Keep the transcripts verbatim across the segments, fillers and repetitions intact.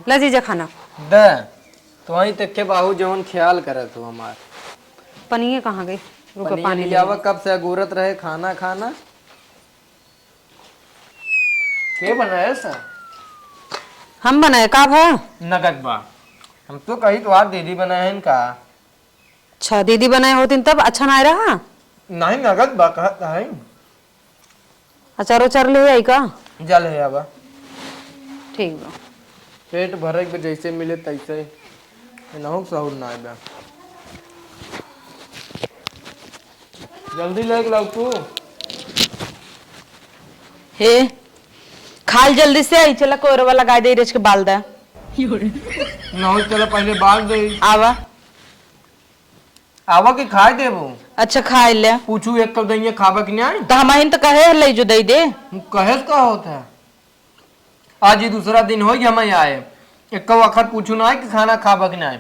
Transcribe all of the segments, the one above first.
ला जीजा खाना। दे, तो वहीं तक के बाहू जवन ख्याल करत हो हमार। पनिये कहाँ गई? रुको, पनिये पानी ले ले आवा, आवा। कब से अगोरत रहे खाना खाना। के बनाए सा? हम बनाए, का भा? नगद बा। हम तो कही तोहार दीदी बनाए हैं का? अच्छा, दीदी बनाए होतिन तब अच्छा ना रहा? नहीं, नगद बा, कहत है। अचार उचार ले आई का? जा ले आवा। ठीक बा। पेट भरे के जैसे मिले तैसे। एनहु सहूर ना आवे। जल्दी लेके लाओ तू। हे, खाल जल्दी से आई, चला कोरवा लगा दे, रेच के बाल दा। ना हो, चला पहले बाल दे। आवा। आवा के खाए देबो। अच्छा, खाए ले। पूछू एक कप दइया खाबा कि नहीं? तो हम आइन तो कहे ले जो दे दे। कहे से का होत है? आज ही दूसरा दिन हो गया हमें आए। एक वक्त पूछू ना है कि खाना खाबा कि नहीं।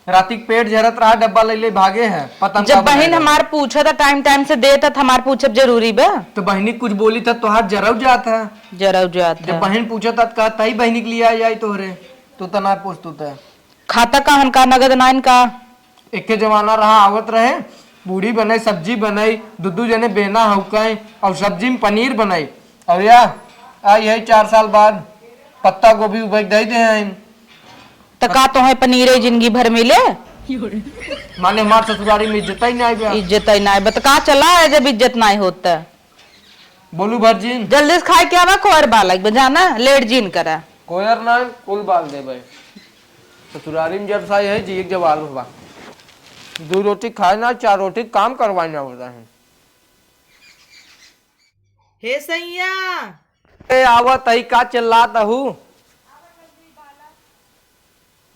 राती के पेट झरत रहा, डब्बा ले ले भागे है। पता न जब का बनाए बहिन रहे। हमार पूछत है, टाइम टाइम से देत है, तो हमार पूछब जरूरी बा? तो बहिनी कुछ बोली था, तोहार जरऊ जात है। जरऊ जात जब है। बहिन पूछत है, तो कहत है, "बहिनी के लिए आई, आई तोहरे।" तू तो ना पूछ, तू तो। खाता का हन का, नगद नाइन का? एके जमाना रहा, आवत रहे, पूड़ी बनाई, सब्जी बनाई, दू दू जने बेना हौकाई और सब्जी में पनीर बनाई। और या, आई है चार साल बाद पत्ता गोभी उबैक दे दे हैं। त का तोहे पनीर ही जिंदगी भर मिले? माने हमार ससुरारी में इज्जत ही नहीं बा। इज्जत ही नहीं बा, त का चला है जब इज्जत नहीं होता? बोलू भर जिन। जल्दी से खाए के आवा, कोयर बालक बा, जाना, लेट जिन करा। कोयर ना, कुल बाल देबे। ससुरारी में जब साई है, जी एक जवाल हुआ। दो रोटी खाए ना, चार रोटी काम करवाए ना होता है। हे सैया। ए, आवत हई, का चिल्लात हऊ?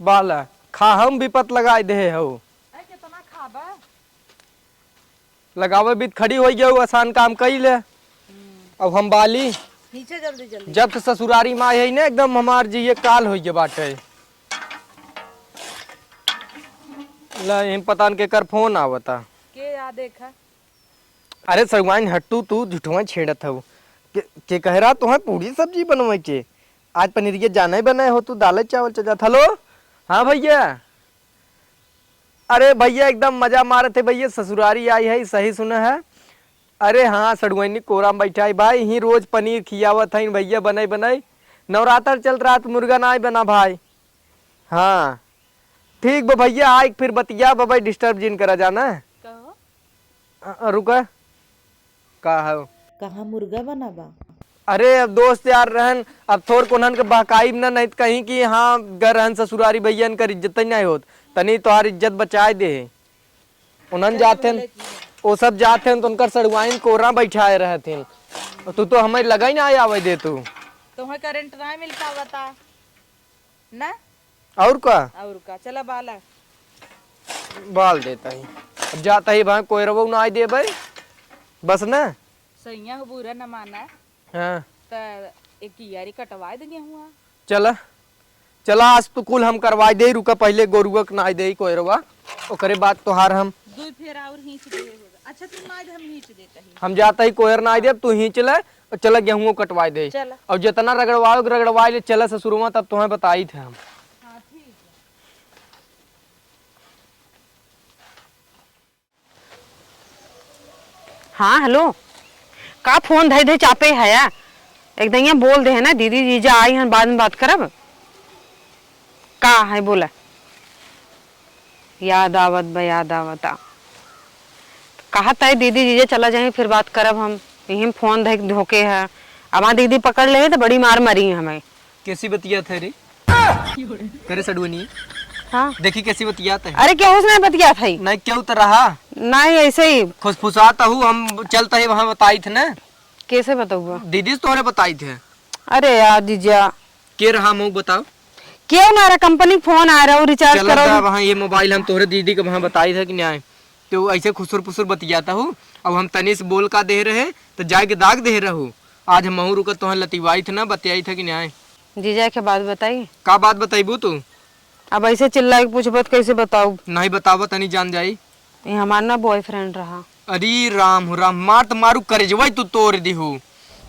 बाला, खा हम विपत लगाए देहे हऊ। अरे, कितना खाबा? लगावे बीत खड़ी होई गयो, आसान काम कई ले। हम्म। अब हम बाली। नीचे जल्दी, जल्दी। जब से ससुरारी में आए है ना, एकदम हमार जी ये काल होई गए बाटे। ले, इन पता न केकर फोन आवता। के आ देखा? अरे सगवाइन हट्टू, तू झूठवा छेड़त हऊ। के, के कह रहा तोहे पूड़ी सब्जी बनवे के? आज पनीर के जाने बनाए हो तू, दाल चावल चल जात। हेलो, हाँ भैया। अरे भैया एकदम मजा मारत है भैया, ससुरारी आई है, सही सुना है। अरे हाँ, सड़ुआइनी कोरा में बैठा है भाई, ही रोज पनीर खियावत है भैया, बनाई बनाई। नवरात्र चल रहा तो मुर्गा ना बना भाई। हाँ ठीक बा भैया, आइक फिर बतिया बा भाई, डिस्टर्ब जिन करा जाना। कहो। अ, अ, रुका। का है? कहाँ मुर्गा बना बा? अरे, अब दोस्त यार रहन, अब थोर कोनहन के बहकाइब ना, नहीं त कहीं कि हाँ, गर रहन ससुरारी भैया, इनकर इज्जत ही नहीं होत। तनी तोहार इज्जत बचाए दे। उन्हन जाते हैं, वो सब जाते हैं, तो उनकर सड़ुआइन कोरा बैठाए रहते हैं। तू तो हमें लगा ही ना आवे दे तू। तुम्हें करंट ना मिल पावता। ना? और का? और का? चला बाला। बाल देता ही। अब जाता ही भाई, कोयरवो ना आए दे भाई। बस ना? सैया हो बुरा न माना। हाँ। त एक कियारी कटवाए दे गेहुआ। चला। चला, आज तो कुल हम करवाए दे, रुका पहले गोरुआ के नाई दे कोयरवा। ओकरे बाद तोहार हम। दो फेर और हींच दे होगा। अच्छा, तू नाई दे, हम हींच देता ही। हम जाता ही कोयर नाई दे, अब तू हींच ले। और चला गेहूं कटवाए दे। चला। और जितना रगड़वाओ, रगड़वाए ले, चला ससुरवा, तब तुम्हें बताई थे हम। हाँ, ठीक है। हाँ, हेलो। का फोन धई धई चापे है या? एक दइया बोल दे है ना, दीदी जीजा आई हन, बाद में बात करब। का है बोला? याद आवत बा, याद आवत आ। कहत है दीदी जीजा चला जाई, फिर बात करब हम। यही में फोन धई धोके है। अब दीदी पकड़ ले तो बड़ी मार मारी हमें। कैसी बतियात है रे? करे सडुअनी। हाँ। देखी कैसी बतियात है। अरे केहू से नहीं बतियात है। नहीं केहू तो रहा। नहीं ऐसे ही। खुसफुसात हूँ हम चलता है वहाँ बताई थे ना। कैसे बताऊँ? दीदी से तोहरे बताई थे। अरे यार जीजा। के रहा मऊ बताओ। केहू ना रहा, कंपनी फोन आ रहा, रिचार्ज चला करो। दा वहाँ ये मोबाइल हम तोहरे दीदी के वहाँ बताई थे कि नहीं आए। तो ऐसे खुसुर फुसुर बतियाता हूँ। अब हम तनी से बोल का दे रहे तो जाए के दाग दे रहू। आज हम महू रुका तोहन लतिवाई थे ना बतियाई थे कि नहीं आए। जीजा के बात बताई। का बात बताइबू तू? अब ऐसे चिल्ला के पूछबत कैसे बताऊ? नहीं बतावा तनी जान जाई। ये हमार ना बॉयफ्रेंड रहा। अरे राम हो राम, मार तो मारू करेजवा तू तोड़ दिहू।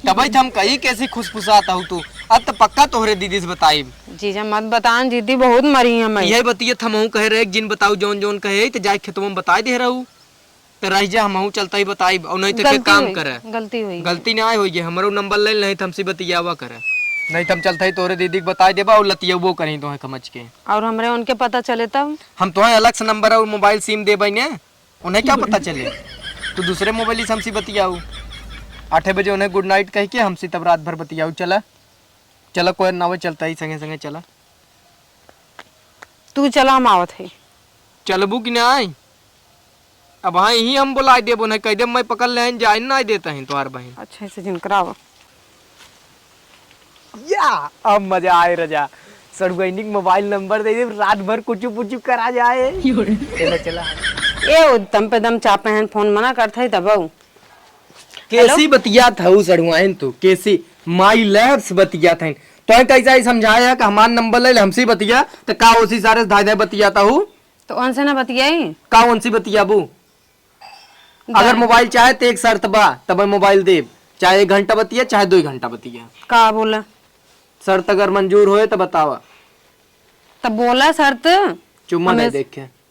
तबई तो हम कही कैसी खुसफुसात हऊ तू। अब त पक्का तोहरे दीदी से बताइब। जीजा मत बतान, दीदी बहुत मरी है मैं। यही बतिया हमहू कहे रहे, एक जिन बताऊ जौन जौन कहे, त जाए खेतवा में बताई दे रहू। त रह जा, हमहू चलता ही बताइब, और नहीं त फिर गलती काम हुई, करे। गलती हुई। गलती ना होई, हमरो नंबर ले, नहीं त हमसे बतियावा करे। नहीं त हम चलता ही तोहरे दीदी के बताई देबा और लतियबो करी तोहे कमच के। और हमरे उनके पता चले तब? हम तोहे अलग से नंबर और मोबाइल सिम देबे ने, उन्हें क्या पता चले? तू दूसरे मोबाइल से हमसे बतियाऊ। आठे बजे उन्हें गुड नाइट कह के हमसे तब रात भर बतियाऊ। चला, चला, कोई ना आवे, चलता ही संगे संगे चला। तू चला, हम आवत है। चलबू कि नाई? अब हाँ, यही हम बोलाई देबो, नहीं कह दे मैं पकड़ ले हैं, जाए ना देता है तोहार बहन। अच्छा, ऐसे जिन करावा। या, अब मजा आए रजा। सड़ुआइनी के मोबाइल नंबर दे दे, रात भर कुचु पुचु करा जाए। चला, चला। ए, ओ दम पे दम चापे हैं, फोन मना करत है तब। कैसी बतियात हऊ सड़ुआइन तू, कैसी माई लैब से बतियात हैं। तोहे कैसा ही समझाया कि हमार नंबर ले ले, हमसे बतिया, त का ओसी सारे धाय धाय बतियात हऊ? तो उनसे ना बतियाई? का उनसे बतियाबू? अगर मोबाइल चाहे त एक शर्त बा, तब मोबाइल देब, चाहे एक घंटा बतिया, चाहे दो घंटा बतिया। का बोला? शर्त अगर मंजूर होए त बतावा। तब बोला शर्त। चुम्मा दे हमें देख के।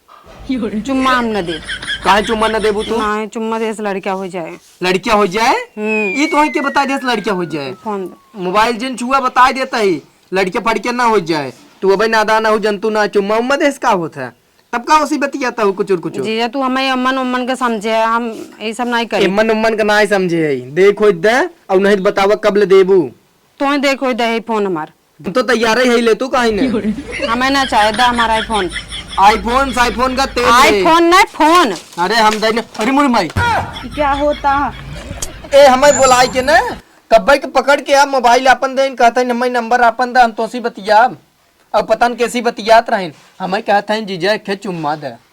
चुम्मा हम न देब। काहे चुम्मा न देबू तू? नहीं, चुम्मा दे से लड़किया हो जाए। लड़किया हो जाए? हम्म। ये तो है के बता दे से लड़किया हो जाए। फोन दे। मोबाइल जिन छुआ बता देता ही, लड़किया फड़किया ना हो जाए। तू अबे नादान हो, जंतु ना, चुम्मा उम्मा दे से का होत है? तब का उसी बतियाता हो कुचुर कुचुर? जीजा, तू हमें अम्मन उम्मन के समझे, हम ये सब नहीं करी। अम्मन उम्मन का ना समझे है, देख हो दे, और नहीं तो बतावा कब ले देबू। तोहे देख हो दे है फोन हमार। हम तो तैयार ही है, ले तू काहे ने? हमें ना चाहे, दा हमारा iPhone। iPhone, iPhone का तेल है। iPhone ना, फोन। अरे हम दे ने, अरे मोरी माई। क्या होता? ए, हमें बुलाई के ना, कब्बे के पकड़ के आप मोबाइल आपन देन, कहते हैं, "हमें नंबर आपन दा, हम तोसी बतियाब।" अब पता न कैसी बतियात रहेन, हमें कहते हैं, "जीजा, एक ठे चुम्मा दे।"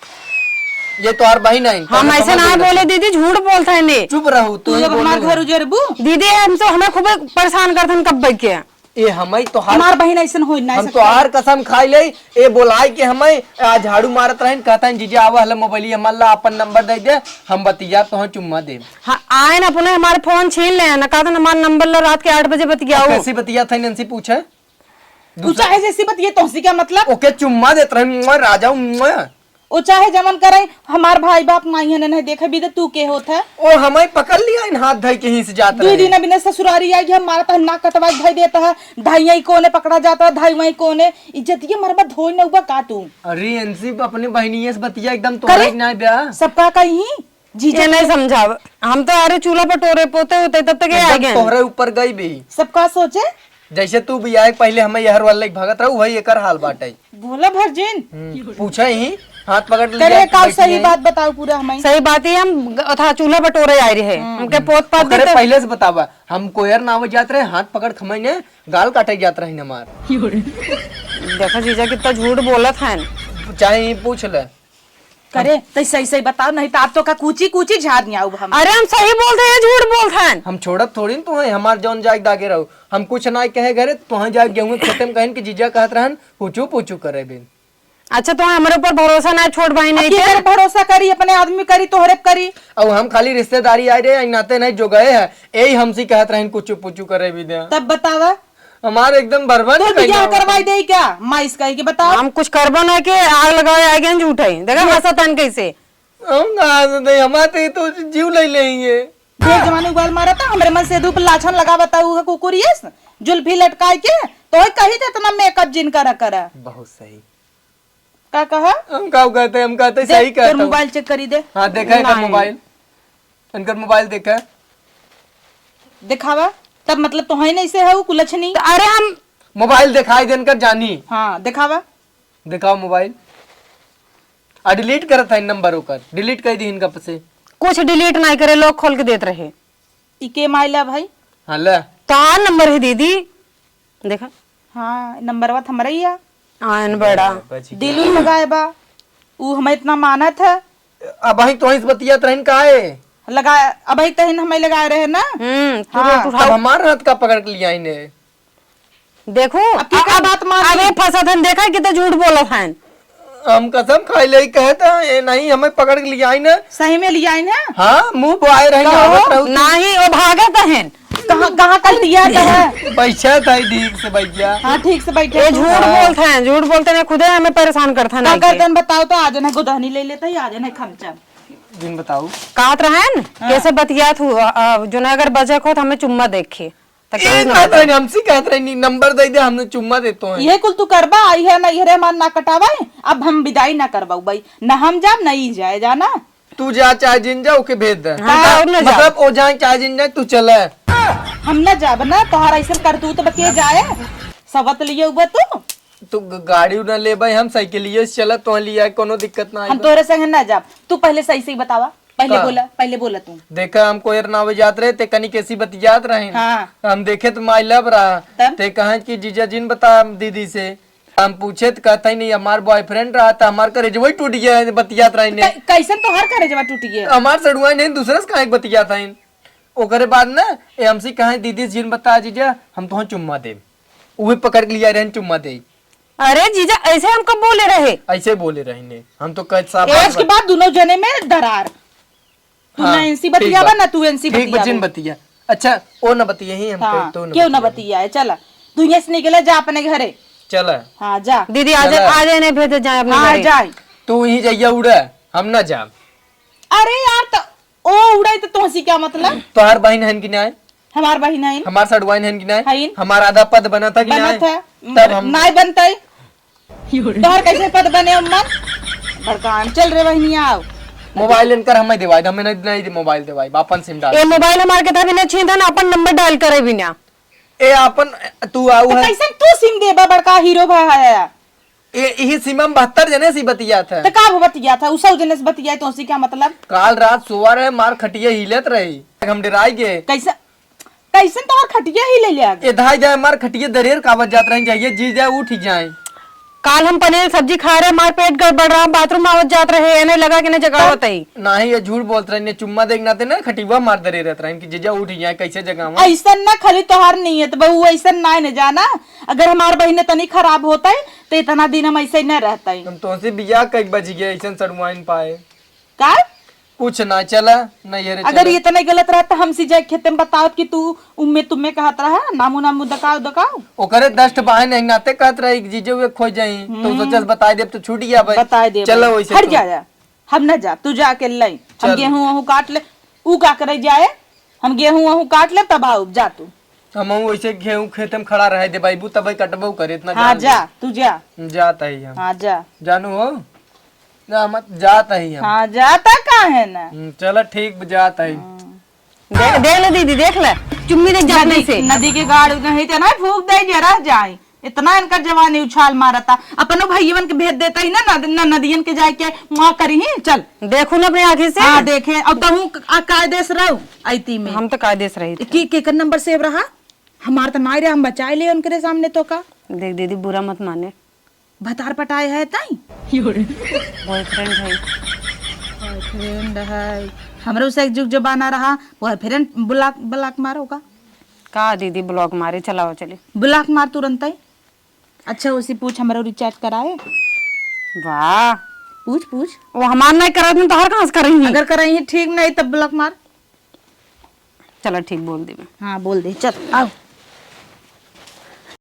ये तोहार बहिन है, हम तोहरे ऐसे समझ ना में बोले रखे। दीदी, झूठ बोलता है ने। चुप रहू, तू तू ही अब हमार बोलू। घर उजरबू? दीदी, हम तो, हमें खूब परेशान करत हन कब्बे के। ए, हमई तोहार हमार बहिन ऐसन होई ना हम सकता। तोहार कसम खाई ले, ए बोलाई के हमई आ झाड़ू मारत रहन, कहतन, "जीजा आवा हले मोबाइल हमार ला, अपन नंबर दे दे, हम बतिया तोहे चुम्मा देब।" हाँ, आए ना अपने हमारे फोन छीन ले ना, कहतन हमार नंबर ला, रात के आठ बजे बतियाओ। कैसे बतिया था इनसे पूछे? तू दूसरा चाहे जैसी बतिये तोहसे क्या मतलब? ओके चुम्मा देत रहन, मुआ राजा, मुआ। ओ चाहे जवन करे, हमार भाई बाप माई है, नहीं देखे भी तो तू के होत है? ओ हमई पकड़ लिया इन हाथ धई के ही से जात दुई रहे। दिन बिना ससुरारी आई है, मारा तह नाक कटवा के धई देता है, धाई आई कोने पकड़ा जाता है, धाई वाई कोने, इज्जत ये मरबा धोई न उबा का तू? अरे एनसी अपने बहनिये से बतिया एकदम करे? तोहरे ना ब्याह। सबका कहीं जीजा ये नहीं के समझाव, हम तो अरे चूल्हा पर टोरे पोते होते तब तक ये आ एकदम गए। तोहरे ऊपर गई भी। सबका सोचे? जैसे तू बियाह के पहिले हमें यहर वाले भगत रहू, वही एकर हाल बाटे। बोला भरजिन। हम्म, पूछे ही, हाथ पकड़ लिया करे कि का बैठी सही है। बात बताओ पूरा हमें। सही बात ही हम ग-, था चूल्हा बटोरे आए रहे, हम्म। हमके पोत पात ओकरे देते। पहिले से बतावा, हम कोयर नावे जात रहे, हाथ पकड़ खमई ने गाल काटे जात रहे हमार। देखो जीजा कितना झूठ बोलत है। चाहे ही पूछ ले। करे, तै सही सही बताओ, नहीं तो आप तो का कूची कूची झाड़ नहीं आऊ हम। अरे हम सही बोलत है, झूठ बोलत है। हम छोड़त थोड़ी न तू है, हमार जौन जाए दागे रहो। हम कुछ ना कहे घरे, तोहे जाए गेहूं खेते में कहन कि जीजा कहत रहन, पूछू पूछू करे बिन। अच्छा, तो हमरे ऊपर भरोसा ना, छोट भाई नहीं अब के? केकर भरोसा करी, अपने आदमी करी, तोहरे करी। अब हम खाली रिश्तेदारी आए रहे, नाते नहीं जो गए हैं, यही हमसे कहत रहन, कुछ पूछू करे भी दे। तब बतावा। हमारे एकदम बर्बाद तो कर बियाह दिया। करवाई दे क्या? माइस कही के बताओ। हम कुछ करबो ना के, आग लगावे आए गए झूठे। देखा हंसा तन कैसे। हम कहाँ से दे, हमारे तो, तो जीव ले लेंगे। देख जवानी उबाल मारा था, हमरे मन से धूप लाछन लगावा था, उ कुकुरियस, जुल्फी लटकाए के, तो कही थे इतना मेकअप जिन करा करा। बहुत सही। का कहा? हम का कहते, हम कहते देख, सही तोर कहता हूँ। मोबाइल चेक करी दे। हाँ, देखा है नहीं। मोबाइल, इनकर मोबाइल देखा। दिखावा। तब मतलब तो है नहीं से है वो कुलछनी। तो अरे हम मोबाइल दिखाई दे इनकर जानी। हाँ, दिखावा। दिखाओ मोबाइल। आ डिलीट करत है नंबर ओकर, डिलीट कर दी इनका से। कुछ डिलीट नहीं करे, लोग खोल के देत रहे। ई के माइला भाई? हाँ, ले। तोहार नंबर है दीदी। देखा। हाँ, नंबरवा त हमरा ही है। आयन बड़ा। बच गया। दिलू लगाए बा। ऊ हमें इतना मानत है। अब भाई तो इस बतियात रहन का है? लगा, अब भाई तहिन हमें लगाए रहे ना। हम्म, तू हाँ। रोट उठाओ। तब हमार हाथ का पकड़ के लिया इन्हें। देखो, अब की का अब, बात मान अब ली? ये फंसत हन, देखा कितना झूठ बोलत हन। हम कसम खाई ले कहत है, ये नहीं हमें पकड़ के लिया इन्हें। सही में लिया इन्हें? हाँ, मुंह बोआए रहे, कहो। आवत रहू तू। नहीं, वो भागत हन। कहाँ, कहाँ कल दिया तो है? बैठा था ही ठीक से भैया। हाँ, ठीक से बैठे ये तू। झूठ हाँ। बोलते हैं, झूठ बोलते हैं, खुदे हमें परेशान करता है का नहीं करते के। हैं बताओ तो, आज ना गुदहनी ले लेता ही, आज ना खमचा। जिन बताओ। कहत रहन, हाँ। कैसे बतियात हूँ, अ, अ, जो ना अगर बजक हो तो हमें चुम्मा देखे। तो ए, केहू ना कहत बता। रहनी, हमसे कहत रहनी, नंबर दे दे, हमने चुम्मा देतो है। ये कुल तू करबा, आई है ना, इहरे मान ना कटावाई, अब हम विदाई ना करबाऊ भाई, ना हम जाब, ना ई जाए, जाना। तू जा, चाहे जिन जा, ओके भेज दे। हाँ, हाँ, और ना जाओ। मतलब, ओ जाए, चाहे जिन जाए, तू चले। हम ना जाब ना, तोहार ऐसन करतूत बा के जाए, सवत लिए उबे तू। तू ग-, गाड़ी ना लेबे, हम साइकिलिये से चलब, तोहर लिए कोनो दिक्कत ना हम आइबा। तोहरे संगे ना जाब, तू पहले सही से ही बतावा, पहले का? बोला, पहले बोला तू। देखा, हम कोयर ना हो जात रहे, ते कनी कैसी बतियात रहे। हाँ। हम देखे तो माई लब रहा, तब? ते कहे कि जीजा जिन बता दीदी से। हम पूछे तो कहता ही नहीं, हमार बॉयफ्रेंड रहा था, हमार करेजवा ही टूट गया है, बतियात रही ने। कै-, कैसन तोहार करेजवा टूट गया? हमार सड़ुआ नहीं, दूसरे से काहे बतियात है। ओकरे बाद ना, ए हमसे कहे, "दीदी से जिन बता जीजा, हम तुहें चुम्मा देब।" उहे पकड़ के लिया रहन, चुम्मा दे। अरे जीजा, ऐसे हम कब बोले रहे? ऐसे बोले रही ने, हम तो कह साफ आज के बाद दोनों जने में दरार। तू हाँ, ना इनसी ठीक बतियावा, बा। ना तू इनसी ठीक बा, बतियावा। जिन बतिया। अच्छा, ओ ना बतिया ही हम हाँ, कहे, तो ना क्यों ना बतिया। बतिया है? चला, तू यहाँ से निकले, जा अपने घरे। चला। हाँ, जा। दीदी, आज, चला। आज इन्हें भेजे जाए अपने हाँ, घरे। जाए। तू वहीं जाइया उड़े, हम ना जाब। अरे यार, तो ओ उड़े तो तुमसे क्या मतलब? तोहार बहिन हन कि नाय? हमार बहिन हन। हमार सड़ुआइन हन कि नाय? हइन। हमार आधा पद बना था कि नाय? बनत है। तब हम नाय बनतई। तोहर कैसे पद बने अम्मन? बड़का हम चल रे बहिनिया, आओ। मोबाइल इनकर हमें देवाई, हमें नहीं, नहीं दे मोबाइल देवाई, अपन सिम डाल। ए मोबाइल हमार के था भी ना छीन था ना, अपन नंबर डायल करे भी ना। ए अपन तू आऊ तो है। कैसन तू सिम देबा, बड़का हीरो भाई है। ए, इही सिमा में बहत्तर जने से बतियात है। तो का वो बतियात है? उ सौ जने से बतियाए तो उसी क्या मतलब? काल रात सोवा रहे, मार खटिया हिलत रही। हम डराई गए। कैसे, कैसन तोहर खटिया हिले ले आगे? ए धाई जाए, मार खटिया दरेर कावत जात रही, जाइए जी जाए, उठ जाए। काल हम पनीर सब्जी खा रहे, मार पेट गड़बड़ रहा, बाथरूम आवत जात रहे, एने लगा के ने जगावत आई। नाही, ये झूठ बोलत रही, ने चुम्मा देख नाते ना खटिया मार दरेर रहत रही कि जीजा उठ जाए, कैसे जगावा? ऐसन ना खाली तोहार नियत बा, उ ऐसन ना ने जाना। अगर हमार बहिन तनी खराब होतई, तो इतना दिन हम ऐसे ही न रहतई। हम तोहसे बियाह कई बज गए, ऐसन सड़ुआइन पाए। का? कुछ ना, चला, नैहरे अगर चला। इतना गलत रहता, हमसे जाए खेते में बतावत कि तू उम्मे तुम्मे कहत रहा, नामू नामू दकाओ, दकाओ। ओकरे दस ठो बहन है, नाते कहत रही कि जीजे वे खो जाई, तो हम्म। सोचस बताई देब तो छूट गया भाई। बताई देब चला भाई। वैसे हट तू। जा, जा। हम ना जा, तू जा अकेले। हम चल। गेहूं वहूं काट ले, ऊ का करे जाए? हम गेहूं वहूं काट ले, तब आउब, जा तू। हम वैसे गेहूं खेत में खड़ा रहे दे बाबू, तब कटबो करे, इतना हाँ, जान जा, ले। तू जा। जात है हम। हाँ, जा। जानू हो? ना, हम जात है हम। हाँ, जाता का है ना? हम्म, चलो ठीक, जात है। हम्म। देख, देख ले दीदी, देख ले, चुम्मी दे जाने नदी, से। नदी के गाड़ नहीं थे ना, फूंक दे, जरा जाए। इतना इनका जवानी उछाल मारता, अपनो भैयवन के भेज देता ही ना, नद-, न नदियन के जाए के वहाँ करी ही, चल। देखो ना अपने आँखी से। हाँ, देखे, और तहूँ क-, आ, कायदे से रहो, आईती में। हम तो कायदे से रही थी। की, केकर नंबर सेव रहा? हमार तो नाई रहा, हम बचाए ले उनकरे सामने तो का। देख दीदी, बुरा मत माने। भतार पटाए है ताई? बॉयफ्रेंड है। बॉयफ्रेंड है। हमरो से एक जुग जमाना रहा, बॉयफ्रेंड ब्लॉक, ब्लॉक मारो का? का दीदी ब्लॉक मारे, चलाओ चली। ब्लॉक मार तुरंत ही। अच्छा, उसे पूछ, हमरो रिचार्ज कराए। वाह। पूछ, पूछ। वो हमार नहीं करा, तुम तोहर कहाँ से करही? अगर करही ठीक नहीं, तब ब्लॉक मार। चलो, ठीक बोल दे मैं। हाँ, बोल दे, चल, आओ।